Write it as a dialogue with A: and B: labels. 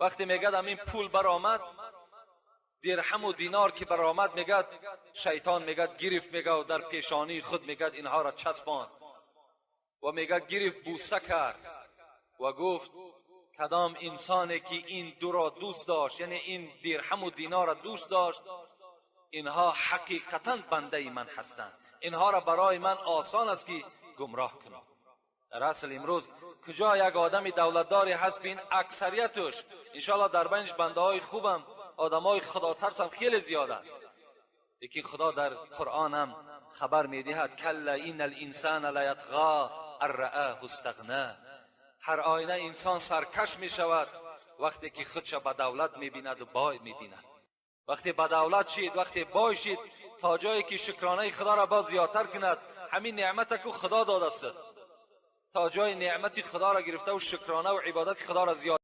A: Вақте мегӯяд, ҳамин пул баромад, дирҳаму динор ки баромад, мегӯяд, шайтон мегӯяд, гирифт, мегӯяд, дар пешонии худ, мегӯяд, инҳоро часпонд ва, мегӯяд, гирифт, бӯса кард ва гуфт: кадом инсоне ки ин дуро дӯст дошт, яъне ин дирҳаму динорро дӯст дошт, инҳо ҳақиқатан бандаи ман ҳастанд, инҳоро барои ман осон аст ки гумроҳ кунам. Дар асл имрӯз куҷо як одами давлатдоре ҳаст, бин, аксарияташ, иншоалло, дар байниш бандаҳои хубам, одамҳои худотарсам хеле зиёд аст. Лекин Худо дар Қуръон ҳам хабар медиҳад: калла инна л-инсана лаятға ан раъаҳу истағна. Ҳар оина инсон саркаш мешавад, вақте ки худша ба давлат мебинаду бой мебинад. Вақте ба давлат шид, вақте бой шид, то ҷое ки шукронаи Худоро боз зиёдтар кунад, ҳамин неъмата ку Худо додааст, то ҷои неъмати Худоро гирифтаву шукронаву ибодати Худоро зиёд.